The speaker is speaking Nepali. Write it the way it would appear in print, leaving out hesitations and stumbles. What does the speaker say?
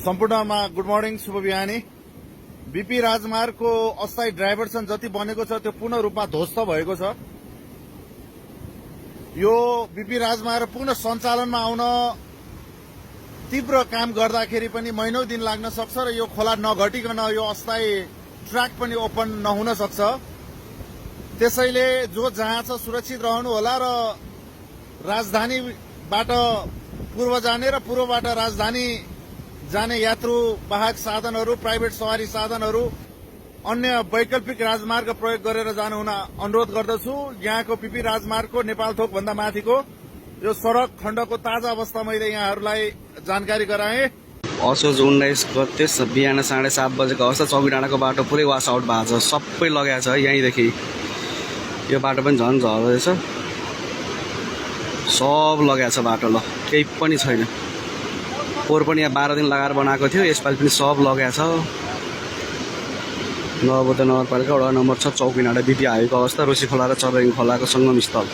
सम्पूर्णमा गुड मर्निङ, शुभ बिहानी। बीपी राजमार्गको अस्थायी डाइभर्सन जति बनेको छ त्यो पूर्ण रूपमा ध्वस्त भएको छ। यो बीपी राजमार्ग पुनः सञ्चालनमा आउन तीव्र काम गर्दाखेरि पनि महिनौं दिन लाग्न सक्छ र यो खोला नघटिकन यो अस्थायी ट्र्याक पनि ओपन नहुन सक्छ। त्यसैले जो जहाँ छ सुरक्षित रहनु होला र राजधानीबाट पूर्व जाने र पूर्वबाट राजधानी जाने यात्रु वाहक साधनहरू, प्राइभेट सवारी साधनहरू अन्य वैकल्पिक राजमार्ग प्रयोग गरेर जानु हुन अनुरोध गर्दछु। यहाँको बीपी राजमार्गको नेपालथोक भन्दा माथिको यो सड़क खण्डको ताजा अवस्था मैले यहाँहरूलाई जानकारी गराएँ। असोज 19 गते बिहान 7:30 बजेको अवस्था चौकीडाँडाको बाटो पुरै वास आउट भएको छ, सबै लगाएको छ। यहीँदेखि यो बाटो पनि झन् झर्दैछ, सब लगाएको छ बाटो। ल केही पनि छैन। पोहोर पनि यहाँ 12 दिन लगाएर बनाएको थियो, यसपालि पनि सब लगाएको छ। नवबोध नगरपालिका वडा नम्बर 6 चौकीडाँडा बीपी हाइवेको अवस्था रोशी खोला र चबेङ खोलाको सङ्गम स्थल।